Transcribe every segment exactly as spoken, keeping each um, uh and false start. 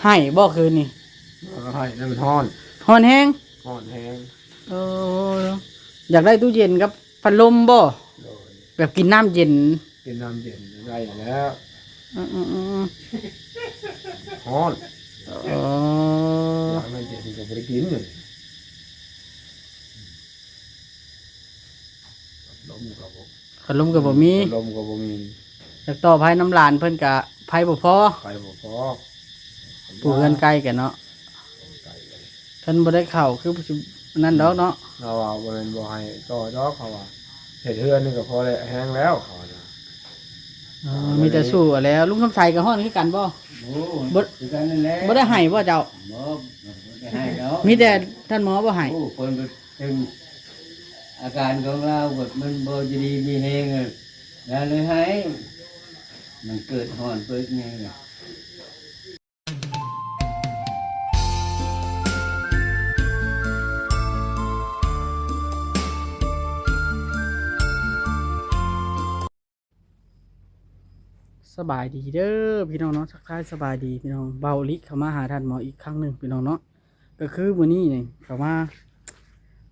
ไห้บ่คืนนี้ เออ ไห้นั่นมันฮ้อน ฮ้อนแฮง ฮ้อนแฮง เออ อยากได้ตู้เย็นกับพัดลมบ่ โดย แบบกินน้ำเย็น กินน้ำเย็นได้แล้ว อืมๆๆๆ ฮ้อน เออ อยากน้ำเย็นก็บ่ได้กินเลย ลมก็บ่ พัดลมก็บ่มี ลมก็บ่มี อยากต่อไฟน้ำหลานเพิ่นกะไฟบ่พอ ไฟบ่พอ ผู้เฮือนไกลกันเนาะ ไกลกัน คันบ่ได้เข้าคือสินั่นดอกเนาะ เราว่าบ่แม่นบ่ให้ต่อดอก เขาว่า เฮ็ดเฮือนนี่ก็พอได้แฮงแล้ว เขาว่านะ อ๋อ มีแต่สู้เอาแล้ว ลุงคำไสก็ฮ้อนคือกันบ่ โอ้ บ่ คือกันนั่นแหละ บ่ได้ไห้บ่เจ้า บ่ บ่ได้ไห้ดอก มีแต่ท่านหมอบ่ไห้ โอ้ เพิ่นก็ถึง อาการของเราแบบมันบ่จะดีมีแฮงอะ แล้วเลยไห้ มันเกิดฮ้อนเกิดหยังอะ สบายดีเด้อพี่น้องเนาะ ทักทายสบายดีพี่น้อง เบาหลีเข้ามาหาท่านหมออีกครั้งหนึ่งพี่น้องเนาะ ก็คือมื้อนี้นี่เข้ามา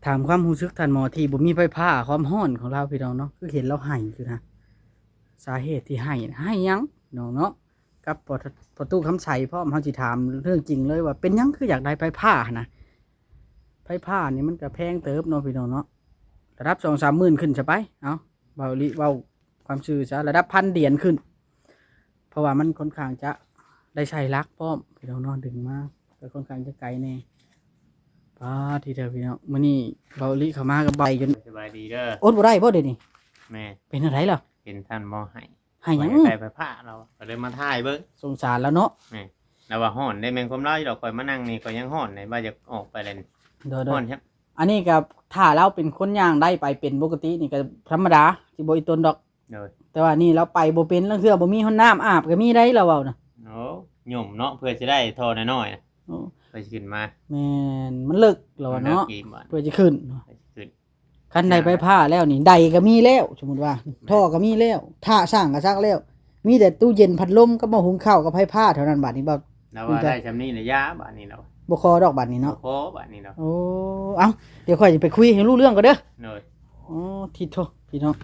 ถามความรู้สึกท่านหมอที่บ่มีไฟฟ้า ความฮ้อนของลาวพี่น้องเนาะ คือเห็นลาวไห้อยู่นะ สาเหตุที่ไห้นะ ไห้หยังพี่น้องเนาะ กับพ่อ พ่อตู้คำไสพร้อม เฮาสิถามเรื่องจริงเลยว่าเป็นหยังคืออยากได้ไฟฟ้าหั้นนะ ไฟฟ้านี่มันก็แพงเติบเนาะพี่น้องเนาะ ระดับสองสามหมื่นขึ้นซะไป เอ้า เบาหลีเว้าความซื่อซะ ระดับพันเหรียญขึ้น เพราะว่ามันค่อนข้างจะได้ใช้หลักพร้อมพี่น้องเนาะ ดึงมาก็ค่อนข้างจะไกลแน่ ป๊าด ทีเดียวพี่น้อง มื้อนี้เบาหลีเข้ามากับใบจน สบายดีเด้อ อดบ่ได้บ่เดี๋ยวนี้ แม่ เป็นอะไรล่ะ เห็นท่านหมอไห้ ไห้หยัง บ่อยากได้ไฟฟ้า เราก็เลยมาถ่ายเบิ่ง สงสารแล้วเนาะ แม่ แล้วว่าฮ้อนได้แม่นความลาวอยู่ดอก ข่อยมานั่งนี่ข่อยยังฮ้อนเลย ว่าอยากออกไปเลยนี่ โดยๆ ฮ้อนครับ อันนี้ก็ถ้าเราเป็นคนย่างได้ไปเป็นปกตินี่ก็ธรรมดา สิบ่อีตนดอก โดย แต่ว่านี่เราไปบ่เป็น ลางเทื่อบ่มีฮอดน้ำอาบก็มีได้ เราเว้านะ โอ้ หย่มเนาะ เพื่อสิได้ท่อน้อยๆนะ โอ้ เพื่อสิขึ้นมา แม่น มันเลิกแล้วอะเนาะ มันเลิกอีกบาด เพื่อสิขึ้น เพื่อสิขึ้น คันได้ไฟฟ้าแล้วนี่ ใดก็มีแล้ว สมมุติว่า แม่น ท่อก็มีแล้ว ถ้าสร้างก็ซักแล้ว มีแต่ตู้เย็น พัดลมกับหม้อหุงข้าวกับไฟฟ้าเท่านั้น บาดนี้บ่ แล้วว่าได้ซำนี้นะ ยาบาดนี้แล้ว บ่ขอดอกบาดนี้เนาะ บ่ขอบาดนี้แล้ว โอ้ เอ้า เดี๋ยวข่อยสิไปคุยให้รู้เรื่องก่อนเด้อ โดย โอ้ ทิโท พี่น้อง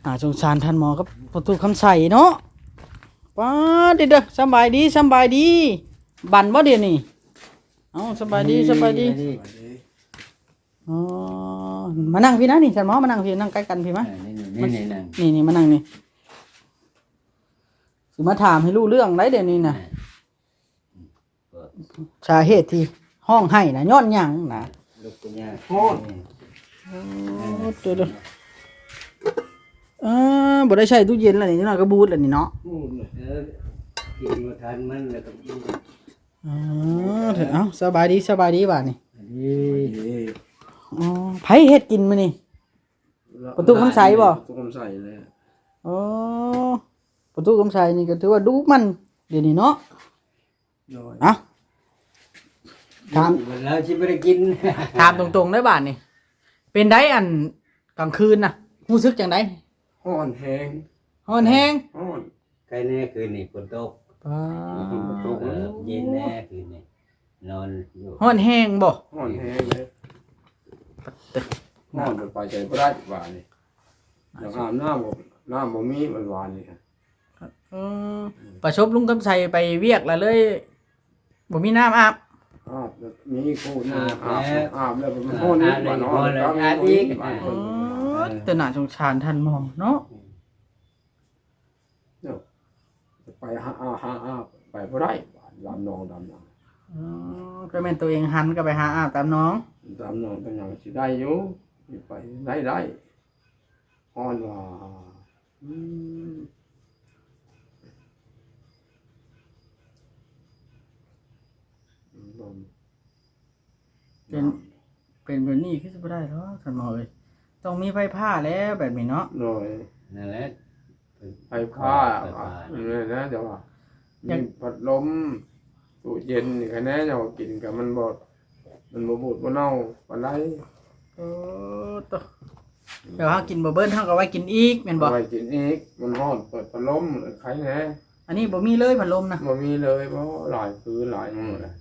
น่าสงสารท่านหมอกับพ่อตู้คำไสเนาะ ป๊าด เด้อ สำบายดี สำบายดี บั่นบ่เดี๋ยวนี้ เอ้า สำบายดี สำบายดี สบายดี อ๋อ มานั่งพี้นะนี่ ท่านหมอ มานั่งพี้ นั่งใกล้กันพี้มา เออ นี่ นี่ นี่ นี่ นั่ง นี่ นี่ มานั่งนี่ สิมาถามให้รู้เรื่องได้เดี๋ยวนี้นะ เออ สาเหตุที่ฮ้องไห้นะ ย้อนหยังนะ ลุกขึ้นยาก ฮ้อน โอ้ เดี๋ยวๆ เออ บ่ได้ใช้ตู้เย็นแล้วนี่ น้อยก็บูดแล้วนี่เนาะ บูดเลย เออ กินบ่ทันมันแล้วก็บูด อ๋อ เถอะ เอ้า สบายดี สบายดีบาดนี้ ดี อ๋อ ไผเฮ็ดกินมื้อนี้ ประตูคำใสบ่ ประตูคำใสเลย อ๋อ ประตูคำใสนี่ก็ถือว่าดุมัน เดี๋ยวนี้เนาะ โดย เอ้า ถาม แล้วสิบ่ได้กิน ถามตรงๆ ได้บาดนี้ เป็นไดอันกลางคืนน่ะ รู้สึกจังได ฮ้อนแฮง ฮ้อนแฮง ฮ้อน ใครแน่คืนนี้ฝนตก ป๊าด ฝนตก เออ เย็นแน่คืนนี้ นอนอยู่ ฮ้อนแฮงบ่ ฮ้อนแฮงเลย ฮ้อนจนไปไสบ่ได้บาดนี้ อยากอาบน้ำก็น้ำบ่มีมันวานนี่ อืม ประสบลุงคำไสไปเวียกแล้วเลย บ่มีน้ำอาบ อาบแล้วมีคู่นี่ อาบ อาบ แล้ว อาบแล้วมันฮ้อนอีก อาบแล้ว บ้านฮ้อน ฮ้อนแล้ว กลาง อาบอีก บ้าน อื เพิ่น ม แต่น่าสงสารท่านหมอเนาะ เนาะ ไปหาอาบ หาอาบ ไปบ่ได้ ดำหนอง ดำหยัง อืม ก็แม่นตัวเองหันก็ไปหาอาบตามหนอง ตามหนองตามหยังสิได้อยู่ ไปได้ ได้ ฮ้อนว่า อืม เป็น เป็นแบบนี้คือสิบ่ได้หรอกท่านหมอเอ้ย ต้องมีไฟฟ้าแล้วแบบนี้เนาะ โดย นั่นแหละ ไฟฟ้า ไฟฟ้า เนี่ยนะ แต่ว่า อยาก มีพัดลม ตู้เย็นนี่คะแนนเอากินกับมันบ่ มันบ่บูดบ่เน่าปานใด โอ้ โต เดี๋ยวเฮากินบ่เบิด เฮาก็ไว้กินอีก แม่นบ่ เอาไว้กินอีก มันฮ้อน เปิดพัดลม ไคแหน่ อันนี้บ่มีเลยพัดลมนะ บ่มีเลย บ่ หลายคืนหลายมื้อแล้ว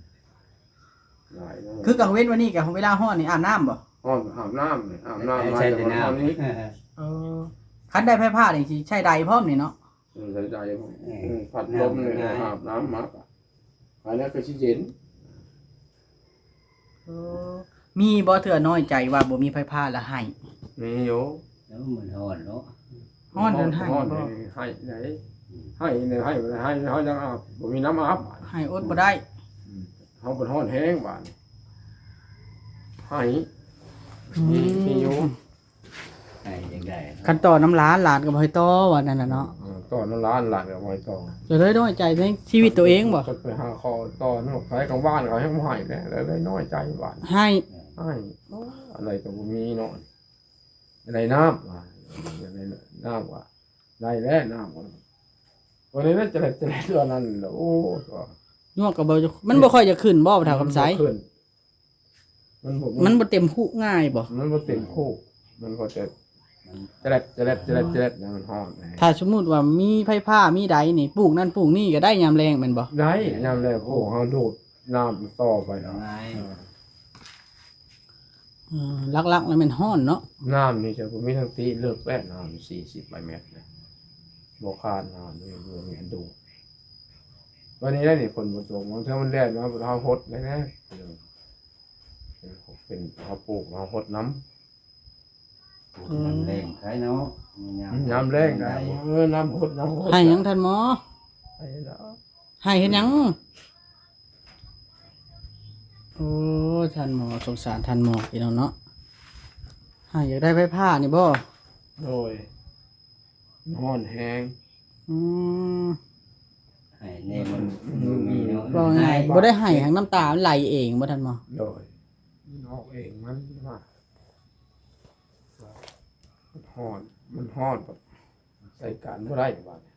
หลายมื้อ คือกลางเว็นวันนี้กะเวลาฮ้อนนี่อาบน้ำบ่ ฮ้อนอาบน้ำนี่ อาบน้ำมา ใส่แต่น้ำ เออ คันได้ไฟฟ้านี่สิใช้ได้พร้อมนี่เนาะ เออ ใช้ได้พร้อม เออ เออ พัดลมนี่ น้ำก็ง่าย อาบน้ำมา อันนั้นก็สิเย็น เออ มีบ่เทื่อน้อยใจว่าบ่มีไฟฟ้าแล้วไห้ มีอยู่ แล้วมันฮ้อนเนาะ ฮ้อนจนไห้ ฮ้อน บ่ ไห้ ไห้ไหน อืม ไห้เนี่ย ไห้ ไห้ เฮายังอาบ บ่มีน้ำอาบ ไห้อดบ่ได้ อืม เฮาเป็นฮ้อนแฮงบาดนี้ ไห้ อืม มี มีอยู่ ไห้จังได๋ คันต่อน้ำหลาน หลานก็บ่ให้ต่อว่านั่นน่ะเนาะ เออ ต่อน้ำหลาน หลานก็บ่ให้ต่อ ก็เลยน้อยใจในชีวิตตัวเองบ่ ก็ไปหาขอต่อเนาะ ไผกลางบ้านเขายังบ่ให้แหละ แล้วเลยน้อยใจบาดนี้ ไห้ ไห้ โอ้ อะไรก็บ่มีเนาะ อะไรน้ำว่า อะไรน้ำว่า ได้แล้วน้ำว่า วันนี้น่าจะ จะได้ตัวนั้นแหละ โอ้ ก็ ยวกก็บ่ มันบ่ค่อยจะขึ้นบ่ เฒ่าคำไส มันบ่ขึ้น มันบ่ มันบ่เต็มคุง่ายบ่ มันบ่เต็มคุ มันก็จะ จะแลด จะแลด จะแลด จะแลด มันฮ้อนไง ถ้าสมมุติว่ามีไฟฟ้ามีใดนี่ ปลูกนั่นปลูกนี่ก็ได้ยามแลงแม่นบ่ ได้ ยามแลง โอ้ เฮาดูดน้ำต่อไปแล้ว ง่าย เออ เออ หลักๆแล้วแม่นฮ้อนเนาะ น้ำนี่จะบ่มีทางติ เลิกแปดน้ำ สี่สิบปลายเมตรนะ บ่ขาดน้ำนี่ บ่มีอันดูด วันนี้ได้นี่ ฝนบ่ตก บางเทื่อมันแดดมา เฮาหดได้นะ เออ เป็น เฮาปลูก เฮาหดน้ำ ปลูกน้ำแรงไคเนาะ ยาม ยามแรงก็ เออ น้ำหด น้ำหด ไห้หยังท่านหมอ ไห้แล้ว ไห้เฮ็ดหยัง โอ้ ท่านหมอ สงสารท่านหมอพี่น้องเนาะ ไห้อยากได้ไฟฟ้านี่บ่ โดย ฮ้อนแฮง อืม ไห้แน่มัน อืม บ่มีเนาะ ว่าง่าย ไห้ บ่ได้ไห้ หางน้ำตามันไหลเองบ่ท่านหมอ โดย มันออกเอง มันว่า มันฮ้อน มันฮ้อนแบบใช้การบ่ได้บาดนี้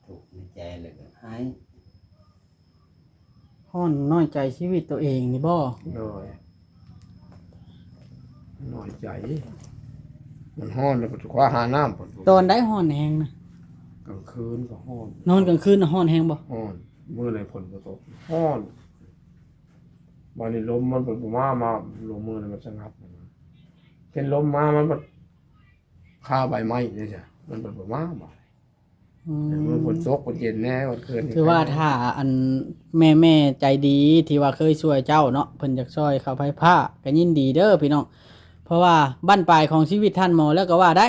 ทุกข์ในใจแล้วก็ไห้ ฮ้อนน้อยใจชีวิตตัวเองนี่บ่ โดย น้อยใจ มันฮ้อนแล้วก็คว้าหาน้ำ ตอนใดฮ้อนแฮงนะ กลางคืนก็ฮ้อน นอนกลางคืนน่ะฮ้อนแฮงบ่ ฮ้อน มื้อใดฝนบ่ตก ฮ้อน บาดนี้ลมมันบ่มา มา ลมมื้อนั้นมันสงัดนะ เห็นลมมา มันบ่คาใบไม้เนี่ยจ้ะ มันบ่มา บาด อืม มื้อฝนตก ฝนเย็นแน่ วันคืนนี่ ถือว่าถ้าอันแม่ๆใจดีที่ว่าเคยช่วยเจ้าเนาะ เพิ่นอยากช่วยค่าไฟฟ้า ก็ยินดีเด้อพี่น้อง เพราะว่าบั้นปลายของชีวิตท่านหมอแล้วก็ว่าได้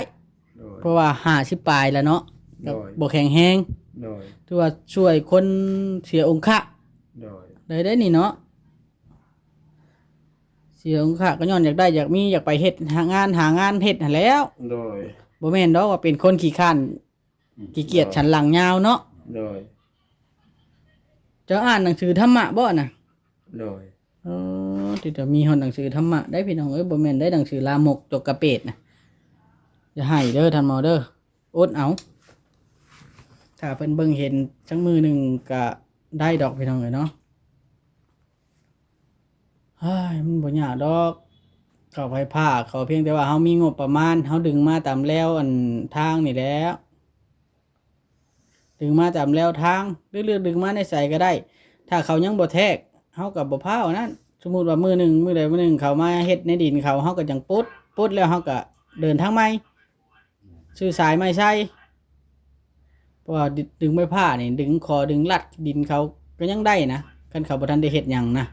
โดย เพราะว่าห้าสิบปลายแล้วเนาะ โดย ก็บ่แข็งแรง โดย ถือว่าช่วยคนเสียองค์คะ โดย ได้ ได้นี่เนาะ เสียองค์คะก็ย้อนอยากได้อยากมี อยากไปเฮ็ดหางาน หางานเฮ็ดหั้นแหล้ว โดย บ่แม่นดอกว่าเป็นคนขี้คร้าน อืม ขี้เกียจสันหลังยาวเนาะ โดย เจ้าอ่านหนังสือธรรมะบ่น่ะ โดย เออ ที่จะมีฮอดหนังสือธรรมะได้พี่น้องเอ้ย บ่แม่นได้หนังสือลามกจกกระเปดนะ อย่าให้เด้อท่านหมอเด้อ อดเอา ถ้าเพิ่นเบิ่งเห็นจักมื้อหนึ่งก็ได้ดอกพี่น้องเอ้ยเนาะ เฮ้ย มันบ่ยากดอก เข้าไฟฟ้า ขอเพียงแต่ว่าเฮามีงบประมาณ เฮาดึงมาตามแนวอันทางนี่แหละ ดึงมาตามแนวทาง หรือ หรือดึงมาในไสก็ได้ ถ้าเขายังบ่แทก เฮาก็บ่พาเอานั้น สมมุติว่ามื้อหนึ่ง มื้อใดมื้อหนึ่งเขามาเฮ็ดในดินเขา เฮาก็จั่งปลด ปลดแล้วเฮาก็เดินทางใหม่ ซื้อสายใหม่ใส่ เพราะว่าดึงไม้พาดนี่ ดึงขอดึงลัดดินเขาก็ยังได้นะ คันเขาบ่ทันได้เฮ็ดหยังนะ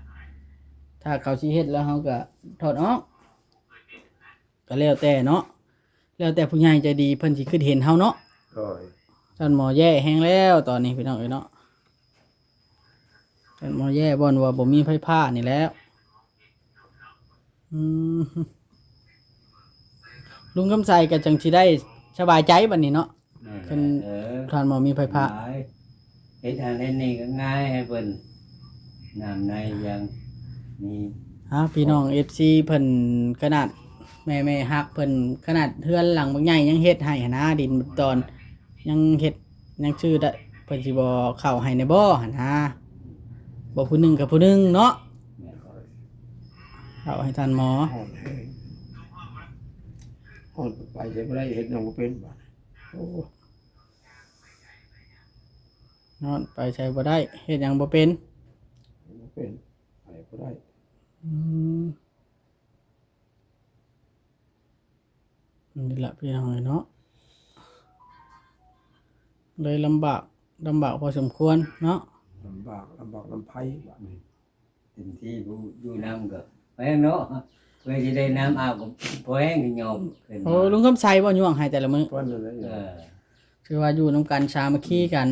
ถ้าเขาสิเฮ็ดแล้วเฮาก็ถอดออก ก็แล้วแต่เนาะ แล้วแต่ผู้ใหญ่ใจดีเพิ่นสิคิดเห็นเฮาเนาะ โดย ท่านหมอแย่แฮงแล้วตอนนี้พี่น้องเอ้ยเนาะ ท่านหมอแย่บ่อนว่าบ่มีไฟฟ้านี่แหละ อืม ลุงคำไสก็จั่งสิได้สบายใจบัดนี้เนาะ นั่นแหละ คัน เออ ท่านหมอมีไฟฟ้า หลาย เฮ็ดอันเฮ็ดนี่ก็ง่ายให้เพิ่น น้ำในยังมี ฮะ พี่น้อง เอฟซี เพิ่นขนาดแม่ๆฮักเพิ่น ขนาดเฮือนหลังบักใหญ่ยังเฮ็ดให้หั้นนะ ดินตอน ยังเฮ็ด ยังซื้อได้ เพิ่นสิบ่เข้าให้แหน่บ่หั้นนะ บ่ผู้หนึ่งกับผู้หนึ่งเนาะ เข้าให้ท่านหมอ ฮ้อนแฮง ฮ้อนไปใช้บ่ได้ เฮ็ดหยังบ่เป็นบาด โอ้ นอนไปไสบ่ได้ เฮ็ดหยังบ่เป็น บ่เป็น ไปบ่ได้ อืม นี่ล่ะพี่น้องเอ้ยเนาะ เลยลำบาก ลำบากพอสมควรเนาะ ลำบาก ลำบากลำไพบัดนี้ เต็มที่ผู้อยู่นำก็แพงเนาะ เพื่อสิได้น้ำอาบก็แพงก็ยอมขึ้นมา โอ้ ลุงคำไสบ่ย่วงให้แต่ละมื้อ เพิ่นนั่นแหละ เออ คือว่าอยู่นำกันสามัคคีกัน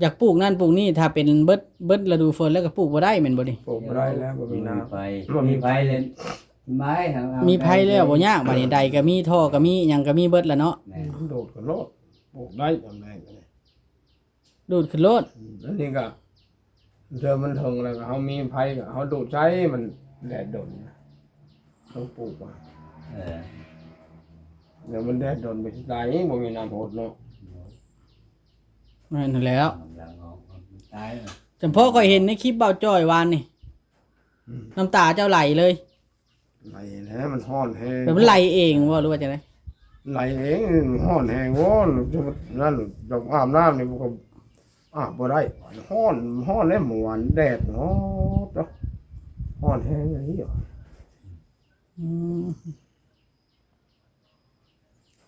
อยากปลูกนั่นปลูกนี่ ถ้าเป็นเบิด เบิดฤดูฝนแล้วก็ปลูกบ่ได้แม่นบ่นี่ ปลูกบ่ได้แล้ว บ่มีน้ำ บ่มีไฟ บ่มี มีไฟเลย ไม้หาเอา มีไฟแล้วบ่ยาก บัดนี้ไดก็มี ท่อก็มี หยังก็มีเบิดแล้วเนาะ แม่น มันโดดขึ้นโลด ปลูกได้ตำแหน่งก็ได้ โดดขึ้นโลด อืม อันนี้ก็ เธอมันเถิงแล้วก็เฮามีไฟก็เฮาโดดใช้มันแดดโดนนะ ต้องปลูกอ่ะ เออ เดี๋ยวมันแดดโดนไปสิตายเอง บ่มีน้ำหดเนาะ นั่นแหล้ว กำลังออกมันตายแล้ว จำเพาะข้อยเห็นในคลิปบ่าวจ้อยวานนี่ อืม น้ำตาเจ้าไหลเลย ไหลแล้ว มันฮ้อนแฮง แบบมันไหลเองบ่ หรือว่าจังได๋ ไหลเอง ฮ้อนแฮง โอ้ย จะมานั่น จะอาบน้ำนี่มันก็อาบบ่ได้ ฮ้อน ฮ้อนแล้วเมื่อวานแดด ฮ้อนเนาะ ฮ้อนแฮงอีหลี อืม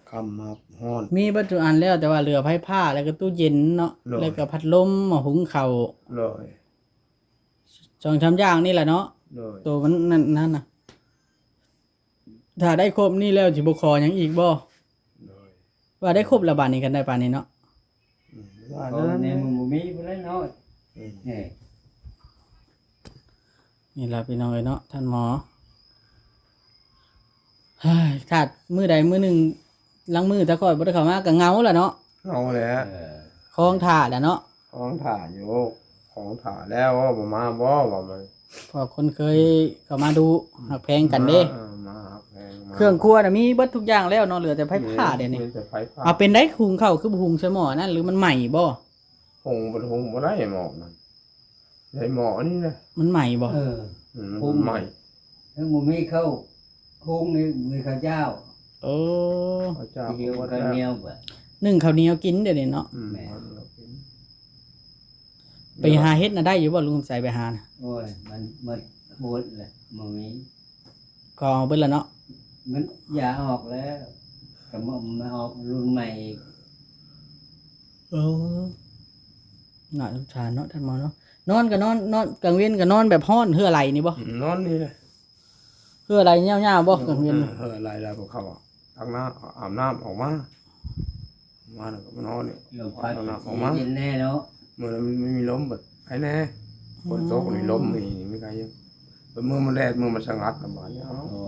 ค่ำมาฮ้อน มีเบิดทุกอันแล้ว แต่ว่าเหลือไฟฟ้าแล้วก็ตู้เย็นเนาะ โดย แล้วก็พัดลม หม้อหุงข้าว โดย สองสามอย่างนี่แหละเนาะ โดย ตัวมันนั่น นั่นน่ะ ถ้าได้ครบนี่แล้วสิบ่ขอหยังอีกบ่ โดย ว่าได้ครบแล้วบาดนี้ คันได้ปานนี้เนาะ อืม ว่า เพราะ นั้น ในเมืองบ่มีผู้ใดเนาะ อืม นี่ นี่ล่ะพี่น้องเอ้ยเนาะ ท่านหมอ เฮ้ย ถ้ามื้อใดมื้อหนึ่ง ลางมื้อถ้าข้อยบ่ได้เข้ามาก็เหงาล่ะเนาะ เหงาแหละ เออ ของถ่าแหละเนาะ ของถ่าอยู่ ของถ่าแล้ว ว่าบ่มาบ่ ว่ามัน เพราะคนเคยเข้ามาดูฮักแพงกันเด้ มา มาฮักแพงมา เครื่องครัวน่ะมีเบิดทุกอย่างแล้วเนาะ เหลือแต่ไฟฟ้าเดี๋ยวนี้ มีแต่ไฟฟ้า เอาเป็นได๋ หุงข้าวคือบ่หุงใส่หม้อนั่น หรือมันใหม่บ่ หุงบ่ หุงบ่ได้หม้อนั่น ใช้หม้ออันนี้นะ มันใหม่บ่ เออ อืม มันใหม่ แล้วบ่มีข้าวหุงนี่ มีข้าวเจ้า โอ้ ข้าวเจ้า เดียว ข้าวเหนียวบ่ นึ่งข้าวเหนียวกินเดี๋ยวนี้เนาะ อืม แม่น ข้าวเหนียวกิน ไปหาเฮ็ดน่ะได้อยู่บ่ ลุงคำไส ไปหาน่ะ โอ้ย มัน มันหมดแล้ว บ่มี ก็เอาเบิดแล้วเนาะ มันยาออกแล้ว ก็มา มาออกรุ่นใหม่อีก เออ น่าสงสารเนาะ ท่านหมอเนาะ นอนก็นอน นอนกลางเว็นก็นอนแบบฮ้อน เหื่อไหลนี่บ่ อืม นอนนี่แหละ เหื่อไหลยาวๆบ่ กลางเว็น เออ เหื่อไหลแล้วก็เข้าตักน้ำ อาบน้ำออกมา มาแล้วก็มานอนนี่ ลมพัด เอาน้ำออกมา เย็นแน่เนาะ มื้อนั้นมันมีลมบัดไผแน่ ฝนตกนี่ลมนี่ มีใครอยู่ แต่มื้อมันแดด มื้อมันสงัดน่ะบาดนี้ เอ้า โอ้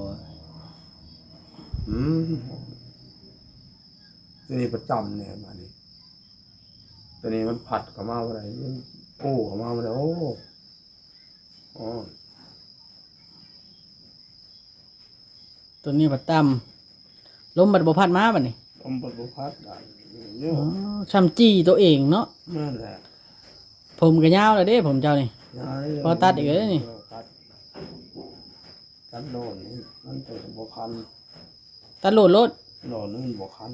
อืม ตัวนี้ประจำเนี่ยบาดนี้ ตัวนี้มันพัดเข้ามาบ่ได้ มันโอ้เข้ามาบ่ได้ โอ้ อ๋อ ตัวนี้พัดต่ำ ลมบัดบ่พัดมาบัดนี้ ลมบัดบ่พัดได้ อ๋อ ช่ำจี้ตัวเองเนาะ นั่นแหละ ผมก็ยาวแล้วเด้ ผมเจ้านี่ ยาวเลย พอตัดอีกแล้วนี่ ตัด ตัดโดนนี่ มันก็บ่คัน ตัดโลดโลด โดนมันบ่คัน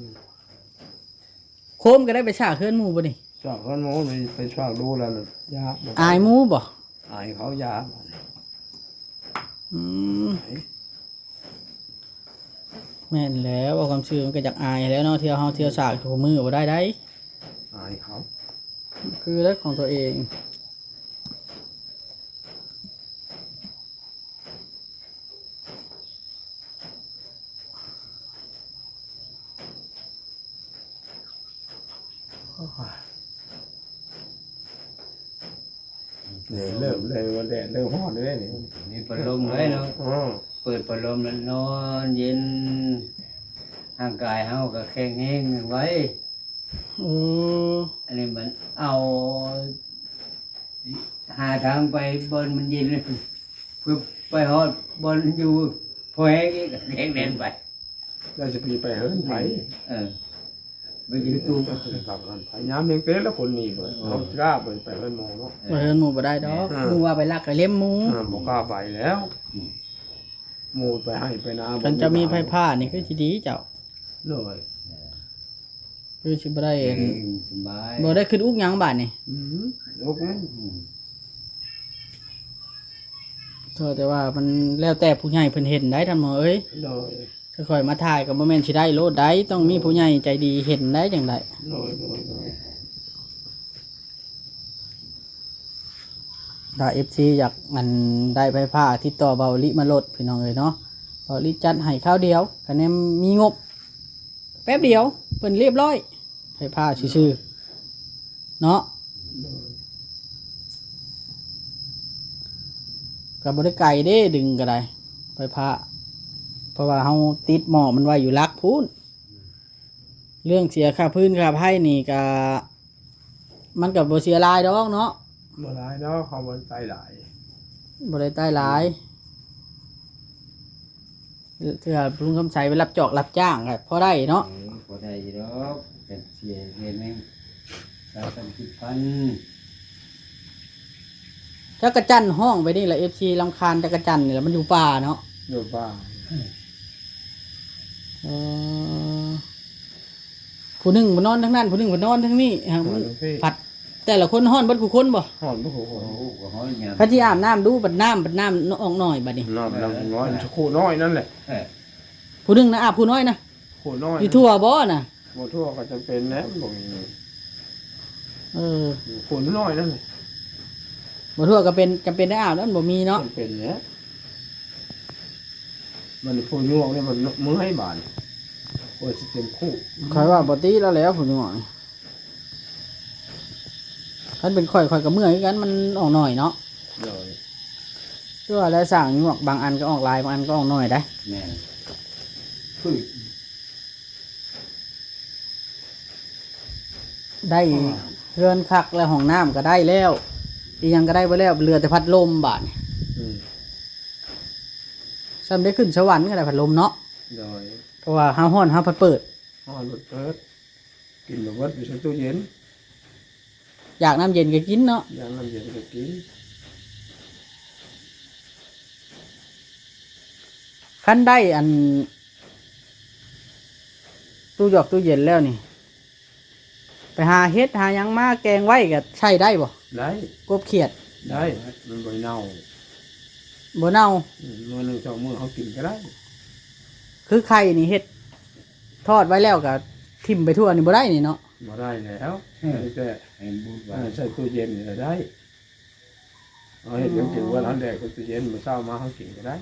โคมก็ได้ไปฉากเฮือนหมู่บ่นี่ ฉากเฮือนหมู่นี่ไปฉากดูแล้วยากบ่ อายหมู่บ่ อายเขายาก อืม ไหน แม่นแล้ว เว้าความซื่อมันก็อยากอายแล้วเนาะ เที่ยวเฮาเที่ยวฉากอยู่มื้อบ่ได้ได๋ อายเขา คือเรื่องของตัวเอง โอ้ย นี่เริ่มเลยว่าแดดเริ่มฮ้อนเลยนี่ มีพัดลมเลยเนาะ อืม เปิดพัดลมแล้วนอนเย็น ร่างกายเฮาก็แข็งแรงไว อืม อันนี้มันเอา หาทางไปบ่อนมันเย็น เพื่อไปฮอดบ่อนอยู่พอแห้งอีกแข็งแรงไป แล้วจะไป ไปเฮือนไผ เออ ไปอยู่ตู้ พยายามเลี้ยงเต้แล้วคนมีบ่ เออ เขากล้าไป ไปเฮือนหมู่เนาะ เออ ไปเฮือนหมู่บ่ได้ดอก เออ หมู่ว่าไปลักไปเล่มหมู่ เออ บ่กล้าไปแล้ว อืม หมู่ไปไฮ่ไปนา คันจะมีไผพานี่คือสิดีเจ้า โดย เออ คือสิบ่ได้ เอ อัน อสบาย บ่ได้ขึ้นอุกหยังบาดนี่ อืมลูกนะ อืม เท่าแต่ว่ามันแล้วแต่ผู้ใหญ่เพิ่นเห็นได้ท่านหมอเอ้ย โดย ค่อยๆมาถ่ายก็บ่แม่นสิได้โลดได้ ต้องมีผู้ใหญ่ใจดีเห็นได้จังได๋ โดยโดยโดย ถ้า เอฟซี อยากอันได้ไฟฟ้าติดต่อเบาลิมาโลดพี่น้องเอ้ยเนาะ เบาลิจัดให้คราวเดียว คะแนนมีงบ แป๊บเดียวเพิ่นเรียบร้อย ไฟฟ้าซื่อๆเนาะ โดย ก็บ่ได้ไกลเด้ดึงก็ได้ ไฟฟ้า เพราะว่าเฮาติดหม้อมันไว้อยู่หลักพู้น เรื่องเสียค่าพื้นค่าไฟนี่ก็ มันก็บ่เสียหลายดอกเนาะ บ่หลายดอกเขาบ่ได้ไต่หลาย บ่ได้ไต่หลาย เทื่อลุงคำใสไปรับจอกรับจ้างก็พอได้เนาะ เออพอได้อยู่ดอกกันเสียเดือนหนึงสามสามสิบพัน จักจั่นฮ้องไปนี่แหละ เอฟซี รำคาญจักจั่นนี่แหละ มันอยู่ป่าเนาะ อยู่บ้าน เออผู้หนึ่งไปนอนทางนั้น ผู้หนึ่งไปนอนทางนี้ฮะ นอนทางพี่ ผัด แต่ละคนฮ้อนเบิดคู่คนบ่ ฮ้อนบ่ฮู้ โอ้โหก็ฮ้อนยาม คันสิอาบน้ำดูบัดน้ำบัดน้ำออกหน่อยบัดนี้ น้ำน้ำน้อยมันจะคู่น้อยนั่นแหละ เออ ผู้หนึ่งนะอาบผู้น้อยนะ คู่น้อย อยู่ทั่วบ่นะ บ่ทั่วก็จะเป็นแล้วบ่มี เออ คู่น้อยนั่นแหละ บ่ทั่วก็เป็นจำเป็นได้อาบแล้วมันบ่มีเนาะ มันเป็นแล้วมันคู่ยวงเนี่ยมันเมื่อยบาดโอ้ยสิเป็นคู่ ข่อยว่าบ่ติแล้วแหล้วผู้น้อยคันเป็นข่อยข่อยก็เมื่อยคือกันมันออกหน่อยเนาะ โดย คือว่าแล้วสร้างยวกบางอันก็ออกหลายบางอันก็ออกหน่อยได้ แม่นคือ ได้เฮือนคักแล้วห้องน้ำก็ได้แล้วอีหยังก็ได้ไปแล้วเหลือแต่พัดลมบาดนี้ อืม ซ้ำได้ขึ้นสวรรค์ก็ได้พัดลมเนาะ โดย เพราะว่าเฮาฮ้อนเฮาพัดเปิด ฮ้อนเปิด กินบ่เบิดอยู่ในตู้เย็น อยากน้ำเย็นก็กินเนาะ อยากน้ำเย็นก็กิน คันได้อัน ตู้หยอกตู้เย็นแล้วนี่ ไปหาเห็ดหาหยังมาแกงไว้ก็ใช้ได้บ่ ได้ กบเขียด ได้มันบ่เน่า บ่เน่า อืมมื้อหนึ่งสองมื้อเขากินก็ได้ คือไข่นี่เฮ็ดทอดไว้แล้วก็ถิ่มไปทั่วนี่บ่ได้นี่เนาะ บ่ได้แล้ว อืม มีแต่ ให้บุญ เอ ว่า อใส่ตู้เย็นนี่ก็ได้ เอาเห็ดยังกินว่าร้านแดกก็ตู้เย็นมาเช้ามาเขากินก็ได้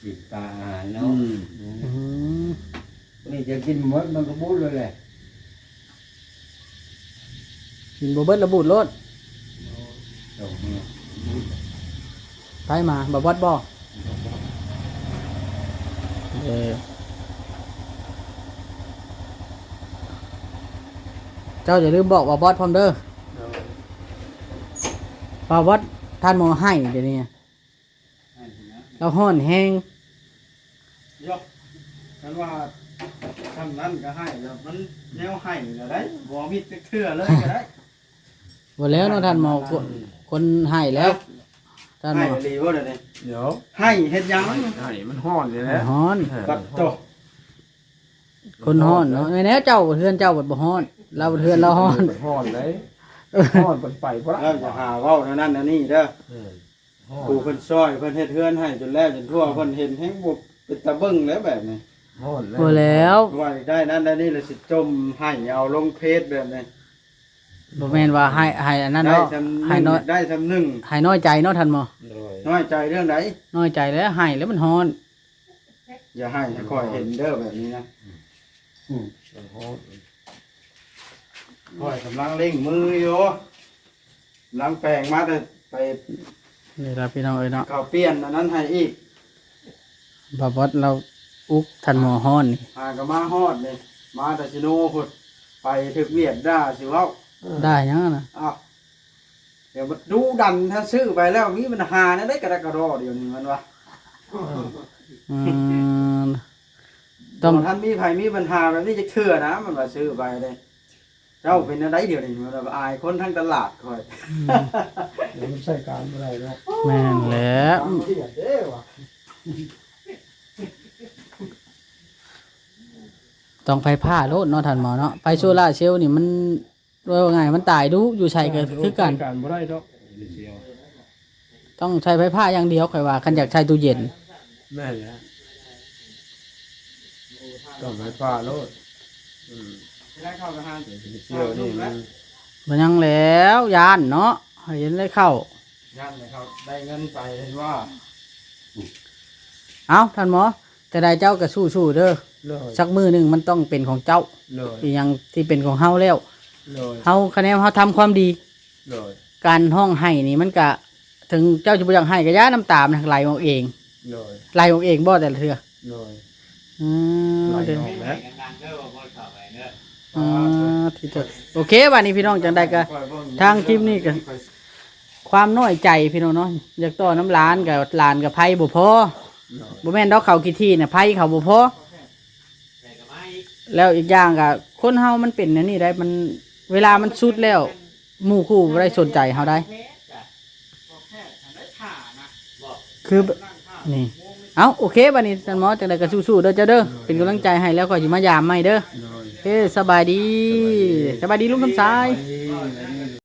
สิตาอาหาร อื เนาะ ม อืม นี่จะกินหมดมันก็บุญเลยแหละ กินบ่เบิดละบูดโลด ตรงนี้ ไผมาบ่บอดบ่เออ เจ้าอย่าลืมบอกว่าบอสพร้อมเด้อ โดย ว่าบอสท่านหมอให้เดี๋ยวนี้ เราฮ้อนแฮง ยกกันว่าทำนั้นก็ให้แล้วมันแนวให้แล้วได้บ่มีจักเทื่อเลยก็ได้ บ่แล้วเนาะท่านหมอคนคนให้แล้วท่านหม ให้ อ อีหลีบ่เดี๋ยวนี้ เดี๋ยว ให้เฮ็ดหยัง ให้ให้มันฮ้อนนี่แหละ ฮ้อน เออ ปัดโต คนฮ้อนเนาะแม่นแล้วเจ้าเฮือนเจ้าบ่ฮ้อนเราเฮือนเราฮ้อน ฮ้อนเลยฮ้อนมันไปบ่ละ เราจะหาเว้าเท่านั้นอันนี้เด้อ เออฮ้อน ผู้เพิ่นซอยเพิ่นเฮ็ดเฮือนให้จนแล้วจนทั่วเพิ่นเห็นแฮงบ่เป็นตาเบิ่งแล้วแบบนี้ ฮ้อนเลย บ่แล้ว ว่าได้นั้นได้นี่แล้วสิจมให้เอาลงเพจแบบนี้ บ่แม่นว่าให้ให้อันนั้น ได้ เนาะ ซำ ให้ นึง น้อย ได้ซำนึง ให้น้อยใจเนาะท่านหมอ โดย น้อยใจเรื่องใด น้อยใจแล้วให้แล้วมันฮ้อน อย่าให้ให้ข่อยเห็นเด้อแบบนี้นะ อืม มันฮ้อน ข่อยกำลังเร่งมืออยู่กำลังแปลงมาแต่ไป นี่ล่ะพี่น้องเอ้ยเนาะ เขาเปลี่ยนอันนั้นให้อีก บ่บอสเราอุกท่านหมอฮ้อนนี่ หาก็มาฮอดนี่มาแต่ชิโนพุดไปถึกเวียดด่าสิเว้า ได้หยังนะ อ้าวเดี๋ยวมันดูดันถ้าซื้อไปแล้วมีปัญหานะได้กระดกกระดอเดี๋ยวนี้มันวะ อืมต้อง บ่ท่านมีไผมีปัญหาแบบนี้จะเชื่อนะมันว่าซื้อไปเลยเจ้าเป็นอะไรเดี๋ยวนี้มันว่าอายคนทั้งตลาดคอย อืม เดี๋ยวมันใส่การบ่ได้แล้ว แม่นแล้ว เสียเด้อวะ เ ต้องไฟฟ้าโลดเนาะท่านหมอเนาะ ไฟโซลาร์เซลล์นี่มัน ว่าง่ายมันตายดู อยู่ใสก็คือกัน การบ่ได้ดอก ต้องใช้ไฟฟ้าอย่างเดียว ข่อยว่า คันอยากใช้ตู้เย็น แม่นแล้ว ต้องไฟฟ้าโลด อืม ได้เข้าทหาร เดี๋ยวสิไปเที่ยวนี่มัน มันยังแล้ว ย่านเนาะ ให้เห็นได้เข้า ย่านเลยครับ ได้เงินไปเห็นว่า เอ้า ท่านหมอ จะได้เจ้าก็สู้ๆเด้อ โดย สักมื้อหนึ่งมันต้องเป็นของเจ้า โดย อีหยังที่เป็นของเฮาแล้ว โดย เฮาคะแนนเฮาทำความดี โดย การฮ้องไห้นี่มันก็ ถึงเจ้าจะบ่อยากไห้ก็อย่า น้ำตามันไหลออกเอง โดย ไหลออกเองบ่แต่ละเทื่อ โดย อืม ไหลออกแล้ว อ่า ที่เจ้า โอเค บัดนี้พี่น้องจังใดก็ ทางคลิปนี้ก็ ความน้อยใจพี่น้องเนาะ อยากต่อน้ำหลาน กับหลานกับไผบ่พอ โดย บ่แม่นดอก เขาขี้ถี่น่ะ ไผเขาบ่พอ แล้วอีกอย่างก็ คนเฮามันเป็นแนวนี้ได้ มัน เวลามันสุดแล้ว หมู่คู่บ่ได้สนใจเฮาได้ คือแบบ นี่ เอ้า โอเค บัดนี้ท่านหมอจังใดก็สู้ๆเด้อเจ้าเด้อ เป็นกำลังใจให้ แล้วข่อยสิมายามใหม่เด้อ โดย โอเค สบายดี สบายดี สบายดีลุงคำสาย สบายดี